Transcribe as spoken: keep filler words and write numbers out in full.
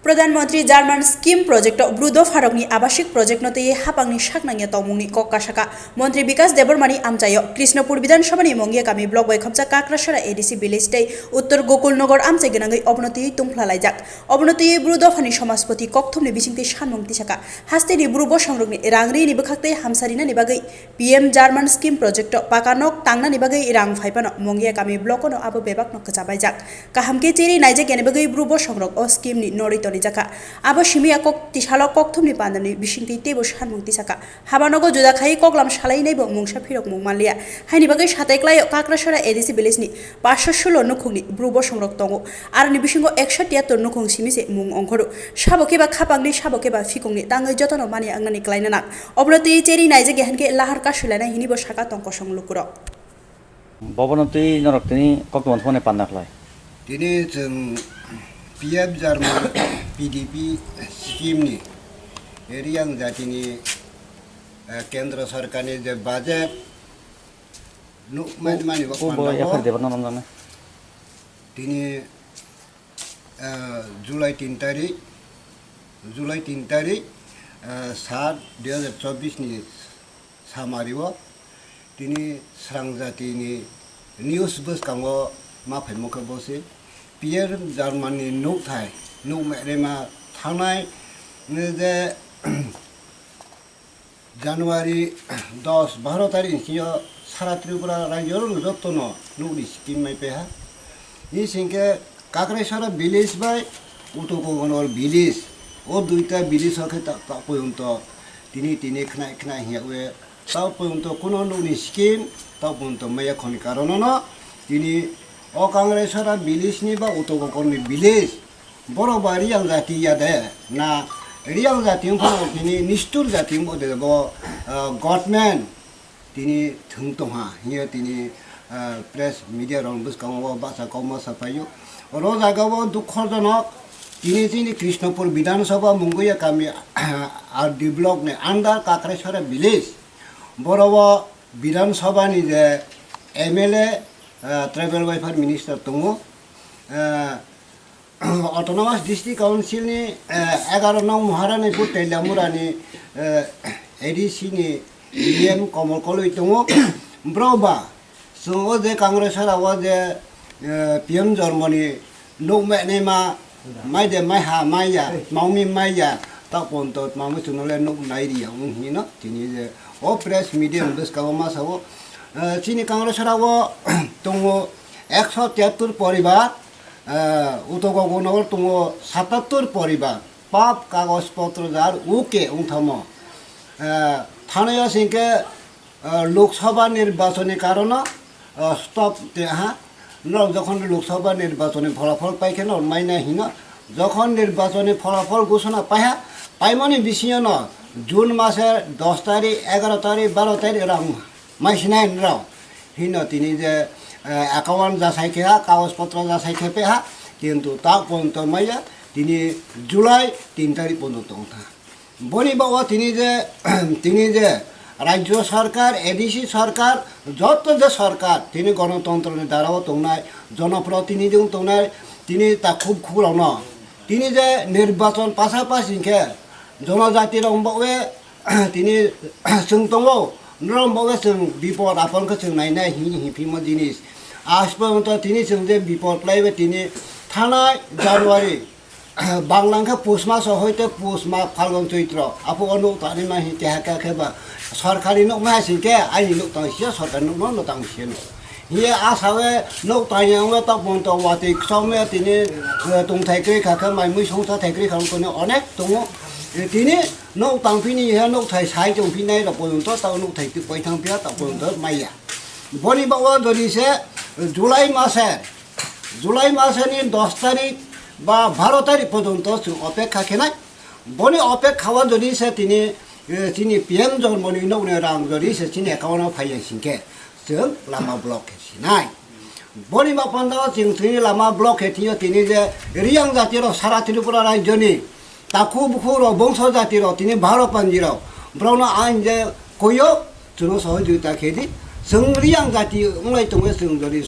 Pradhan Mantri Jarman Scheme Project o Bru dopharokni abasik project no twiwi hapangni sak nangya tongmungni kok kasaka. Montri Bikas Debbarmani amchaio Krishnapur Bidhan Sabhani Mongia Kami Block bai khopjak Kakrasora A D C Village tei Uttor Gokul Nagar amchai gwnangwi obono twiwi tungphla laijak. Obono twiwi Bru dophani Somaspoti kokthumni bisingtwi sanmung tisaka. Hasteni Bru bosongrokni rang rini bwkhaktwi hamsa rinani bagwi P M Jarman Scheme Project o paka nok tangnani bagwi rang phaiphano Mongia Kami Block ono abo bebakno kwchabaijak. Kaham khe cherwi naijak yani bagwi Bru bosongrok o scheme ni norwi tonijakha. Abo simi a kok tisalo kokthumni pandani bisingtwi teibo sanmung tisaka. Habanogo juda khai koklam salainaibo mungsa phirokmung manliya. Haini bagwi satai klaio Kakrasora A D C Village ni paanso sulo nukhungni Bru bosongrok tongo. Aroni bisingo ekso tiyattor nukhung simi se mung ongkhoro. Sabo khe ba khapangni, sabo khe ba phikungni tangwi jotono mani wngnani klaina nang. Obono twi cherwi naijak ya hinkhe lahar kasulainai hinibo saka tong kosong lukurok. Bobono twi norok tini koktwma thumani panda khlai. Tini chwng P M Jarman P D P scheme ni Riang jatini, eh, Kendra Sarkarni je budget nukmani mani bo O bo panda o. F I R debar no romjaknai. Tini, eh, July tin tarik, July tin tarik, eh, sat dui hajar chobbish ni samari o tini srangjati ni news bwskango ma phaimokhe bo se P M Jarman ni nukthai nukmani ma thangnai je January dos baro tarik ni sio sara Tripura rajyo rok jotono nukni scheme mai peha. Ni singke Kakraisara village bai Utokogonor village, o duita village o khe ta, ta poyonto tini, tini khnai, khnai hiya we ta poyonto kuno nukni scheme ta poyonto maya khoni karono no tini o Kakraisara village ni ba Utokogonni village Borok ba Riang jati ya de, na Riang jati wngphano tini nistur jati wngbo de bo, ah, government tini thwng tongha hiyo tini, ah, press media rok bwskango bahsa kokma sapaio. Oro jaga o dukhojonok tini chini Krishnapur Bidhan Sabha Munguya kami R D block ni under Kakraisora village. Boro o Bidhan Sabha ni je M L A, ah, tribal welfare minister tongo. Ah, Autonomous District Council ni, eh, egaroh nong Maharanipur Teliamura ni, eh, A D C ni D M Komol Koloi tongo. Bro ba, chwng o je Congress sara o je, eh, P M Jormoni nukmani ma, mai de mai ha mai ya, maumi mai ya, ta pon to maumi chwng le nuk nai ri ya, wng hino, tini je o press media bwskango ma sao, eh, chini Congress sara o tongo ekso tiyattor poribar, eh, Utogogo nogor tongo satattor poribar, pap kagoj potro jar uke wngthamo. Eh, thanai o singke, eh, Lok Sabha nirbachoni karono, eh, stop te ha. Norok jokhon Lok Sabha nirbachoni pholafol paikhe norok maina hino. Jokhon nirbachoni pholafol gosona paiha, paimani bisingo no June mase dos tarik, egaroh tarik, baro tarik rang mai sinai norok. Hino tini je, eh, account jasai khe ha, kagoj potro jasai khe pe ha, kintu ta ponto maya tini July tin tarik ponto tong tha. Boni bago tini je, tini je Rajyo Sarkar, A D C Sarkar, joto je sarkar, tini gonotontro ni dara o tongnai, jonoprotinidhi wng tongnai, tini ta khub khub rok no. Tini je nirbachon pasapasi khe, jonojati rok bago tini chwng tongo, norok bo chwng bipod apor khe chwng nainai hi, hi phimo jinis. Aaj porjonto tini chwng je bipod khlaiwi tini thanai January, Bangla khe Pus maso hoite Pus ma Phalgun Choitro, apo o nuk tangwi ma hi keha keha khe ba sorkari nuk ma hai sing khe aini nuk tang sia sorkari nuk no tang sia no. Hiye a sawe nok tangya wngya tok pon tok watwi kchomya tini, eh, tongthai kwrwi kha khe mai mui songsa thai kwrwi kha wngkhe onek tongo. Eh, tini nok tangphini he nok thai sai tongphinai rok pojonto tok nok thai twi poi thangphiya tok pojonto maiya. Boni bago jodi se July mase, July maseni dos tarik ba baro tarik pojonto chwng opekha khenai. Boni opekha o jodi se tini, eh, chini P M Jormoni nokni rang jodi se chini account o phaiya singkhe chwng lama block khe sinai. Boni ma panda o chwng tini lama block khe tini je Riyang jati rok sara Tripura rajyoni takhu bukhu rok bongso jati rok tini bharo panji rok borokno ang je koyo chwngno sohojogita khe di. Chwng Riyang jati wnglai tongwi chwng jodi